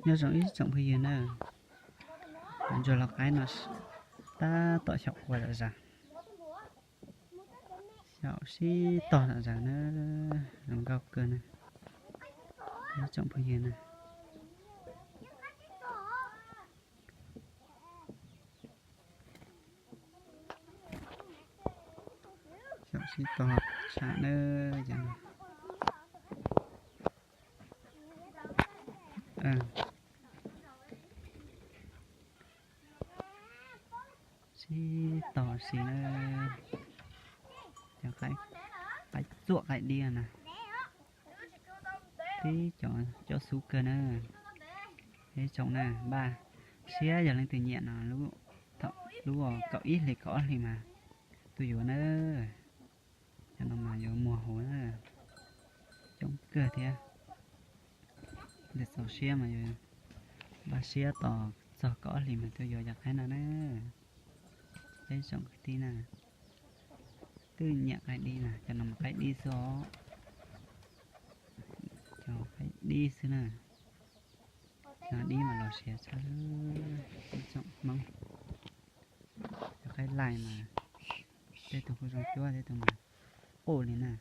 Nyob zoo ib tsoom phooj ywg na, ntsuag lau qaib no tab tom xyaum qua zom zaws, xyaum sib tog zom zaws na, zoo nkauj kawg na ib tsoom phooj ywg na. Xyaum sib tog tshaj na, sib tog si na, cov qaib txuam qaib dib na, tib cov coj xub kawg na. Ib tsoom na, npaj siab yog leej twg nyiam no, thaum lub kaum ib hlis kaum ob hlis mas tuaj yuav na. Cov no mas yuav muag huv na, coob kawg thiab. Ntawm txaus siab mas yuav npaj siab tos txog kaum ob hlis mas tuaj yuav cov qaib no na. Peb tsoom kwv tij na, twb nyiam qaib dib na, cov no mas qaib dib xwb os. Cov qaib dib xwb na, cov dib mas los siav tshaj, ib tsoom Hmoob. Cov qaib laij mas tej tug kuj zoo cuab, tej tug mas quj li na.